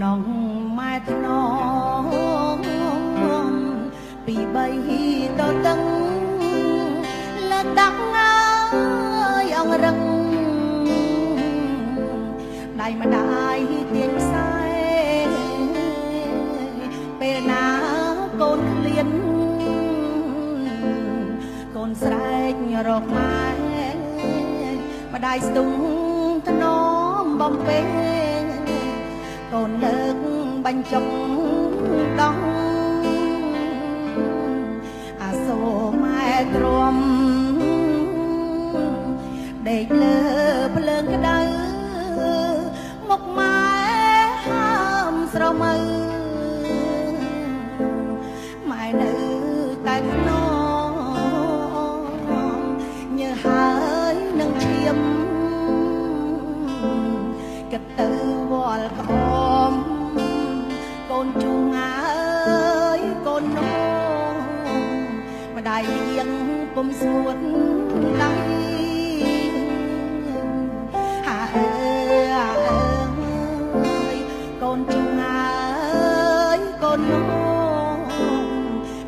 នងម៉ែថ្នមពីបីតតឹងលើកដាក់អើយអង្រឹងដៃម្ដាយទាញខ្សែពេលណាកូនឃ្លានកូនស្រែករកម៉ែម្ដាយស្ទុំធ្នមបំពេកូនលើកបញ្ចុកដោះអាសូរម៉ែទ្រាំដេកលើភ្លើងក្តៅមុខម៉ែហើមស្រមៅម៉ែនៅតែធ្នមញើហើយនឹងឈាមគិតទៅវល់ក្អមកូនជូងអើយកូននោម្ដាយលៀងពុំស្ងួតដៃអាអើអាអើយកូនជូងអើយកូននោ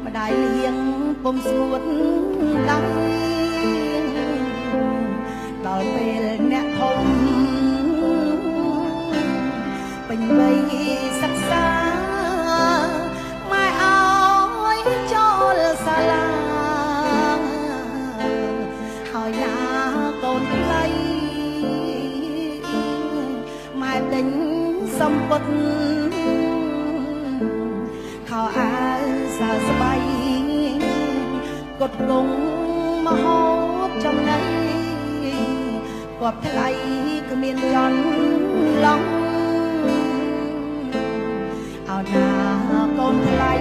ម្ដាយលៀងពុំស្ងួតដៃដល់ពេលអ្នកធំពេញវ័យសិក្សាម៉ែអើយចូលសាលាហើយណាកូនថ្លៃម៉ែទិញសម្ពុតខោអាវសើស្បៃកត់គង់មហូបចំណីគប់ថ្លៃគ្មានចន់ឡងអោណាកូនថ្លៃ